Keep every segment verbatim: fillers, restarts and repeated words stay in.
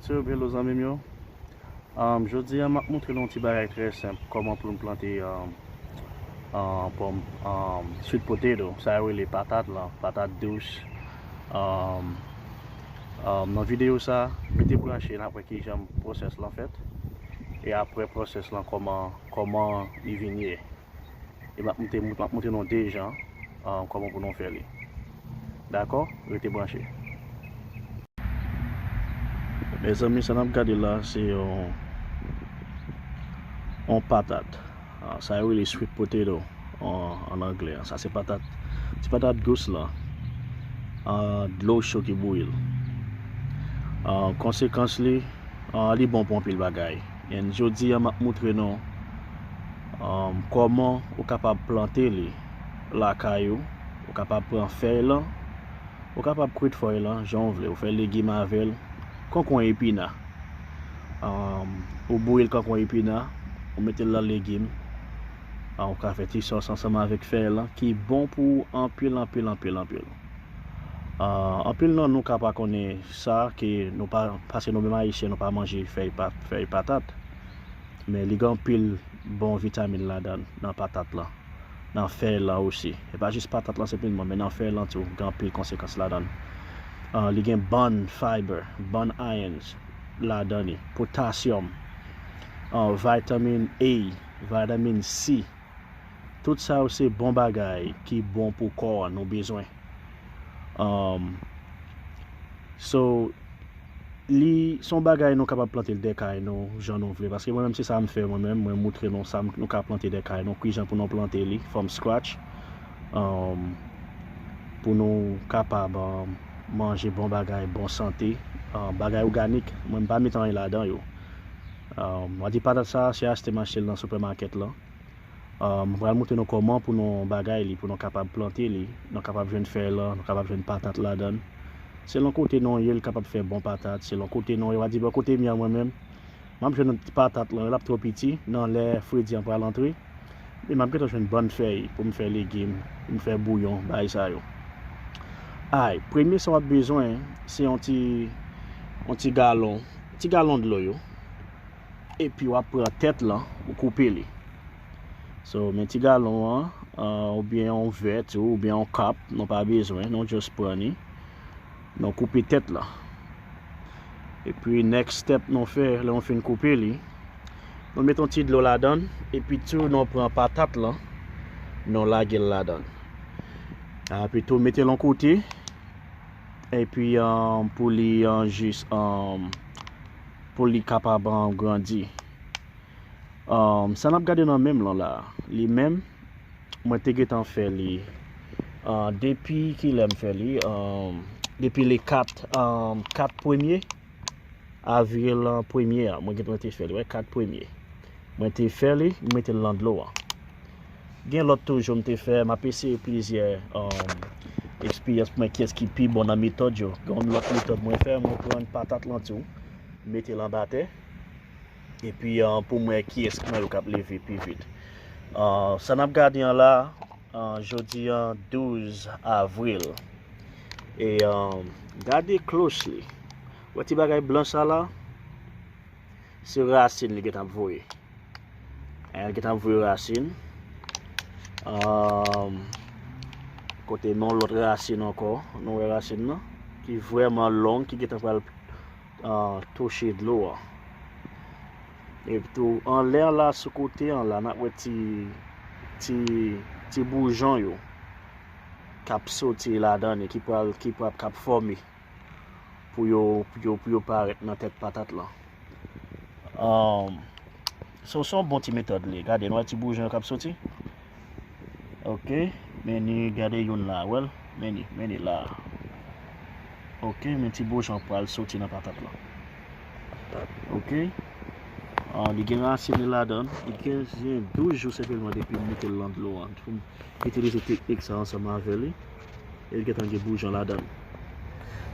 So, hello zanmi m yo. Um, jodi a, m ap montre nou yon ti bagay trè senp, kòman pou nou plante um, um, pòm, um, sweet potato, sa yo rele patat lan, patat dous. Um, um, nan videyo sa, rete branche, n ap wè kijan pwosès lan fèt. E apre pwosès lan, kòman, kòman li vin ye. E m ap montre, m ap montre nou de jan, ah, kòman pou nou fè li. Dakò? Rete branche. Mezanmi, sa n ap gade la, se yon, yon patat. Ah, sa yo rele sweet potato an, an anglè. Sa se patat, ti patat dous la. Ah, dlo cho ki bouyi l. Ah, konsekans li, ah, li bon pou anpil bagay. And jodi a, m ap montre nou, um, kòman ou kapab plante li lakay ou. Ou kapab pran fèy lan, ou kapab kwit fèy lan jan w vle. Ou fè legim avè l, konkon epina. Um, ou bouyi l konkon epina, ou mete l nan legim. Ah, ou ka fè ti sòs ansanm avèk fèy lan, ki bon pou ou anpil, anpil, anpil, anpil. Ah, anpil nan nou ka pa konnen sa, ke nou pa, paske nou menm Ayisyen, nou pa manje fèy pa, fèy patat. Men li gen anpil bon vitamin ladan, nan patat lan, nan fèy lan osi. E pa jis patat lan senpleman, men nan fèy lan tou, gen anpil konsekans ladan. Ah, li gen bon fiber, bon ions ladan li, potasyòm, ah, vitamin A, vitamin C. Tout sa yo se bon bagay ki bon pou kò an, nou bezwen. Um, so, li se yon bagay nou kapab plante l dèkay nou, jan nou vle. Paske mwen menm, se sa m fè mwen menm. Mwen montre nou sa m, nou ka plante dèkay nou, kijan pou nou plante li from scratch. Um, pou nou kapab, um, manje bon bagay, bon sante, um, bagay òganik. Mwen, m pa met anyen ladan yo. Um, w a di patat sa, se achte m achte l nan sipèmakèt lan. Ah, m pral montre nou kòman pou nou bagay li, pou nou kapab plante li, nou kapab jwenn fèy lan, nou kapab jwenn patat ladan. Selon kote nou ye, l kapab fè bon patat. Selon kote nou ye, w a di, bò kote m ye a mwen menm, m ap jwenn patat lan, l ap twò piti, nan lè fredi an pral antre. Men m ap gentan jwenn bann fèy pou m fè legim, pou m fè bouyon, bagay sa yo. Ay, premye sa w ap bezwen, se yon ti, yon ti galon, ti galon dlo yo. Epi w ap pran tèt lan, ou koupe li. So, men ti galon an, ah, oubyen yon vè tou, oubyen yon kap, nou pa bezwen, nou just pran li. Nou koupe tèt lan. Epi, next step nou fè, lè nou fin koupe li, nou met yon ti dlo ladan, epi tou nou pran patat lan, nou lage l ladan. Epi tou mete l yon kote, epi, ah, pou li, ah, jis, ah, pou li kapab, ah, grandi. Um, sa n ap gade nan men m lan la, li menm, mwen te gentan fè li, ah, depi kilè m fè li, um, depi le kat, um, kat premye avril, ah, premye a, mwen gentan te fè li, wè, kat premye. Mwen te fè li, m mete l nan dlo a. Gen lòt toujou m te fè, m ap eseye plizyè, um, eksperyans pou mwen kiyès ki pi bon nan metòd yo. Gen yon lòt metòd mwen fè, mwen pran patat lan tou, mete l anba tè. Epi, ah, pou m wè kiyès nan yo k ap leve pi vit. Ah, sa n ap gade an la, ah, jodi an douz avril. E, ah, gade closely. Wè ti bagay blan sa la? Se rasin li gentan ap voye. Eh, li gentan ap voye rasin. Ah, kote nou lòt rasin ankò. Nou wè rasin nan? Ki vrèman long, ki gentan pral ah, touche dlo a. Epi tou, anlè an la, sou kote an la, n ap wè ti, ti, ti boujon yo k ap soti ladan li, ki pral, ki pral, k ap fòme pou yo, pou yo, pou yo parèt nan tèt patat lan. Um, so, se yon bon ti metòd li. Gade, nou wè ti boujon yo k ap soti. Ok, men ni gade youn la, wè l, men ni, men ni la. Ok, men ti boujon pral soti nan patat lan. Ok, ah, li gen rasin li ladan, li gen douz jou senpleman depi m mete l nan dlo an. Pou m itilize teknik sa ansanm avè li, e li gentan gen boujon ladan.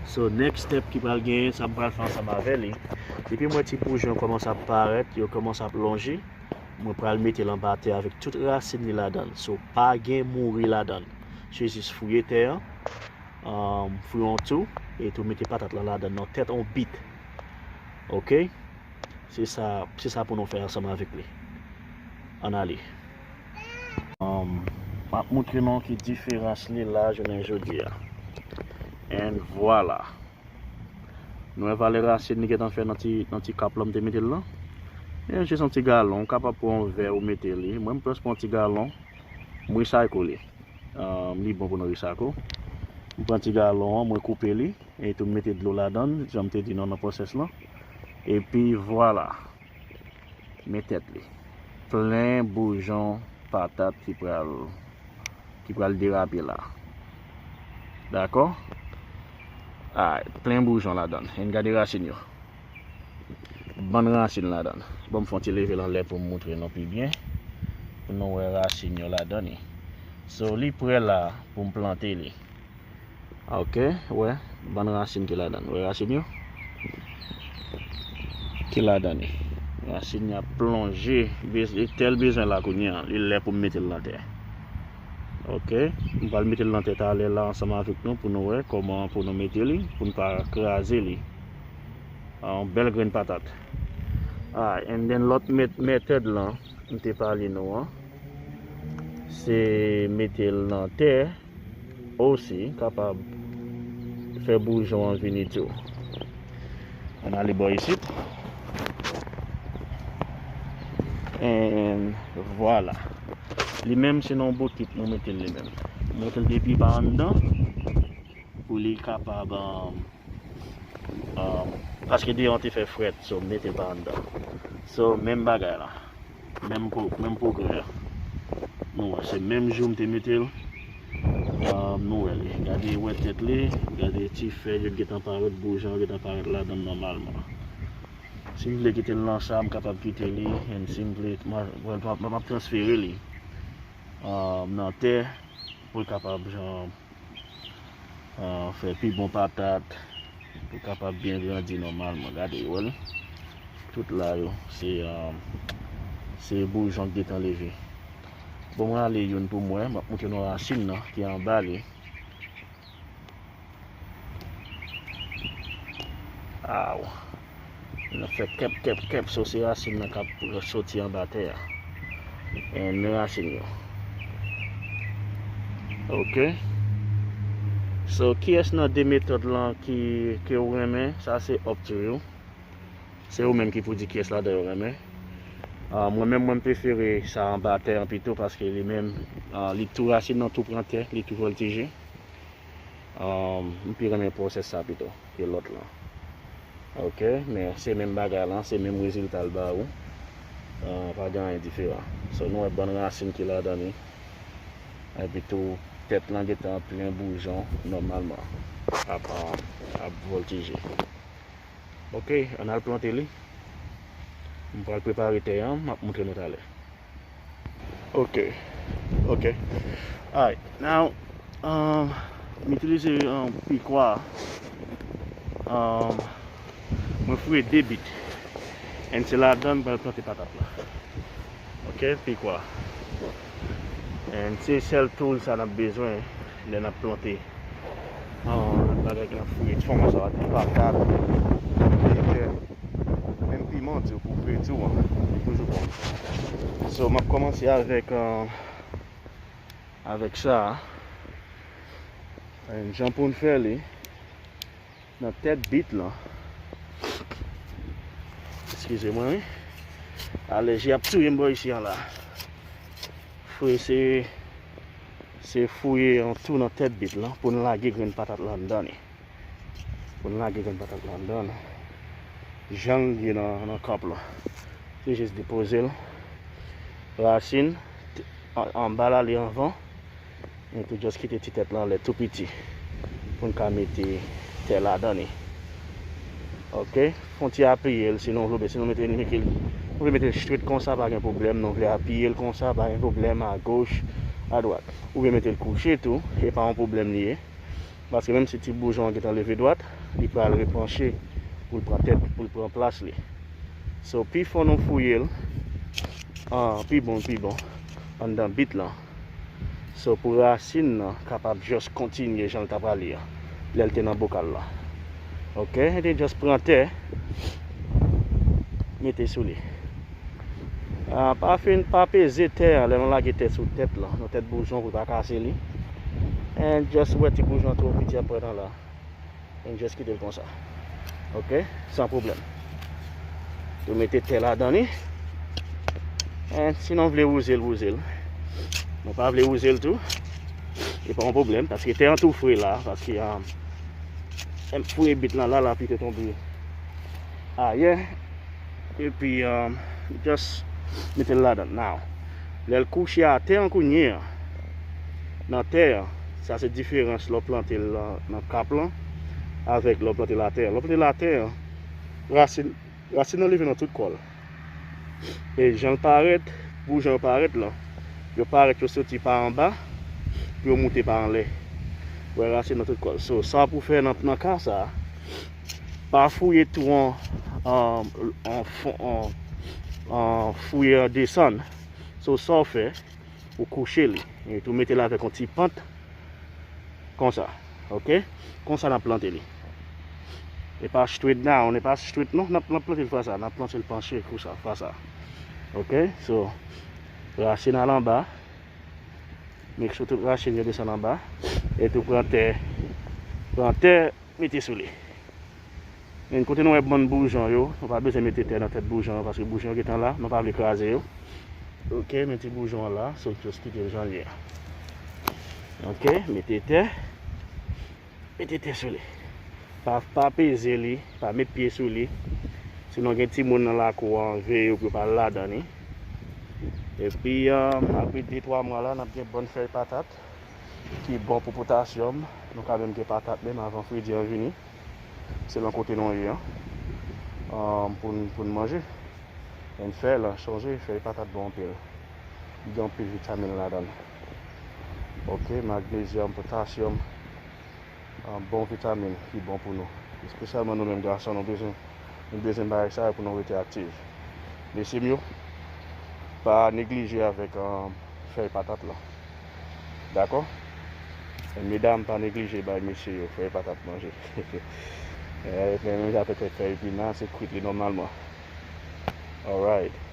So, next step ki pral genyen, sa m pral fè ansanm avè li. Depi m wè ti boujon kòmanse ap parèt, yo kòmanse ap lonje, mwen pral mete l anba tè avèk tout rasin li ladan. So, pa gen mouri ladan. Se jis fouye tè an, um, fouye yon tou, e tou mete patat lan ladan nan tèt yon bit. Ok? Se sa, se sa pou nou fè ansanm avèk li. Ann ale. Um, m ap moutre nou ki diferans li la jounen jodi a. And vwala. Nou wè valè rasin li gentan fè nan ti, nan ti kap la m te mete l lan? E jis yon ti galon, ou kapab pran yon vè ou mete li. Mwen, m plis pran yon ti galon, m recycle li. Um, li bon pou nou recycle. M pran ti galon an, mwen koupe li, e tou m mete dlo ladan l, jan m te di nou nan pwosès lan. Epi vwala. Men tèt li. Plen boujon patat ki pral, ki pral derape la. Dakò? Alright, plen boujon ladan. Ann gade rasin yo. Bann rasin ladan. Bon, m fè yon ti leve l anlè pou m moutre nou pi byen. Pou nou wè rasin yo ladan li. So, li prè la pou m plante li. Ok, wè, bann rasin ki ladan. Wè rasin yo? Ki ladan li. Rasin yo ap plonje. Bez-, li tèl bezwen la kounye a. Li lè pou m mete l nan tè. Ok, m pral mete l nan tè talè la ansanm avèk nou pou nou wè kòman pou nou mete li, pou n pa kraze li. Ah, yon bèl grenn patat. Ah, and then lòt met-, method lan, m te pale nou an, se mete l nan tè. Osi kapab fè boujon an vini tou. Ann ale bò isit. And vwala. Li menm se nan yon bokit nou mete l li menm. Mete l depi pa anndan pou li kapab, um, um, paske deyò an te fè frèt, so m mete l pa anndan. So, menm bagay la. Menm pwo-, menm pwogrè a. Nou wè, se menm jou m te mete l. Ah, nou wè li. Gade wè tèt li. Gade ti fèy yo gentan parèt, boujon yo gentan parèt ladan l nòmalman. Si m vle kite l nan sa, m kapab kite li. And si m vle, m a, m a, m ap transfere li, ah, nan tè pou l kapab, jan, ah, fè pi bon patat, pou kapab byen grandi nòmalman. Gade, wè l. Tout la yo, se, ah, se boujon k gentan leve. Bon, mwen ale youn pou m wè, m ap moutre nou rasin nan ki anba li. Aw. Nan fè kèp, kèp, kèp, so se rasin nan k ap soti anba tè a. And men rasin yo. Ok. So, kiyès nan de metòd lan ki, ke w renmen? Sa se up to you. Se ou menm ki pou di kiyès ladan yo renmen. Ah, mwen menm, mwen, m prefere sa anba tè an pito, paske li menm, ah, li tou rasin nan tou pran tè, li tou vòltije. Um, m pi renmen pwosès sa pito ke lòt lan. Ok, men se menm bagay lan, se menm rezilta l ba ou. Uh, pa gen anyen diferan. So, nou wè bann rasin ki ladan li. Epi tou, tèt lan gentan plen boujon nòmalman. Ap, um, ap vòltije. Ok, ann al plante li. M pral prepare tè an, m ap moutre nou talè. Ok. Ok. Alright. Now, um, m itilize, um, pikwa. Um, mwen fouye de bit. And se ladan m pral plante patat la. Ok, pikwa. And se sèl tool sa n ap bezwen lè n ap plante. Ah, bagay ki n ap fouye, ti fòmasyon a, ti patat, pepè, menm piman, di w pou friti w an, li toujou bon. So, m ap kòmanse avèk, ah, avèk sa a. And jan pou n fè li, nan tèt bit lan. Eskize mwen, wi. Alèji ap touye m bò isi an la. Fouye se, se fouye yon tou nan tèt bit lan pou n lage grenn patat lan anndan li. Pou n lage grenn patat lan anndan li. Jan l ye nan, nan kap lan. Se jis depoze l. Rasin, t-, an-, anba l ale anvan. Epi just kite ti tèt lan anlè tou piti pou n ka mete tè ladan li. Ok, fè yon ti apiye l, sinon w vle, sinon mete l, mete l, ou vle mete l straight konsa, pa gen pwoblèm, non, w vle apiye l konsa, pa gen pwoblèm, agoch, adwat. Ou vle mete l kouche tou, e pa yon pwoblèm li ye. Paske menm si ti boujon an gentan leve dwat, li pral repanche pou l pran tèt, pou l pran plas li. So, pi fon nou fouye l, ah, pi bon, pi bon, anndan bit lan. So, pou rasin nan kapab just kontinye jan l t ap ale a, lè l te nan bokal la. Ok, e te just pran tè, mete sou li. Ah, pa fin, pa peze tè a lè nou lage tè sou tèt la, nan tèt boujon pou l pa kase li. And just wè ti boujon twò piti ap pran nan la. And just kite l konsa. Ok? San pwoblèm. Tou mete tè ladan li. And si nou vle wouze l, wouze l. Nou pa vle wouze l tou. E pa yon pwoblèm, paske tè an tou fre la, paske, um, m fouye bit lan la, lapli te tonbe ayè. Epi, um, just mete l ladan. Now, lè l kouche atè an kounye a, nan tè a, sa se diferans lè w plante l nan, nan kap lan avèk lè w plante l atè a. Lè w plante l atè a, rasin, rasin nan leve nan tout kò l. E jan l parèt, boujon yo parèt lan, yo parèt, yo soti pa anba pou yo moute pa anlè. Wè rasin nan tout kò l. So, sa pou fè nan, nan ka sa a, pa fouye tou an, an, an fon, an, an fouye an desann. So, sa w fè, ou kouche li. E tou mete l avèk yon ti pant. Konsa. Ok? Konsa n ap plante li. E pa straight down, e pa straight non, n ap, n ap plante l fwa sa, n ap plante l panche konsa, fwa sa. Ok? So, rasin al anba. Make sure tout rasin yo desann anba. E tou pran tè, pran tè, mete sou li. Men kote nou wè bann boujon yo, nou pa bezwen mete tè nan tèt boujon yo, paske boujon yo gentan la, nou pa vle kraze yo. Ok, men ti boujon an la, so just kite l jan l ye a. Ok, mete tè, mete tè sou li. Pa, pa peze li, pa met pye sou li. Sinon gen timoun nan lakou an, veye yo pou yo pa al ladan li. Epi, um, apre de twa mwa la, n ap gen bòn fèy patat ki bon pou potasyòm. Nou ka menm gen patat menm avan fredi an vini. Selon kote nou ye an. Um, pou n, pou n manje. And fèy lan, sonje, fèy patat bon anpil. Li gen anpil vitamin ladan l. Ok, magnezyòm, potasyòm, ah, bon vitamin ki bon pou nou. Espesyalman nou menm gason, nou bezwen, nou bezwen bagay sa yo pou nou rete aktif. Mesye m yo, pa neglije avèk, ah, fèy patat lan. Dakò? E medam, pa neglije bay mesye yo fèy patat manje. Eh, men menm jan avèk fèy epina, se kwit li nòmalman. Alright.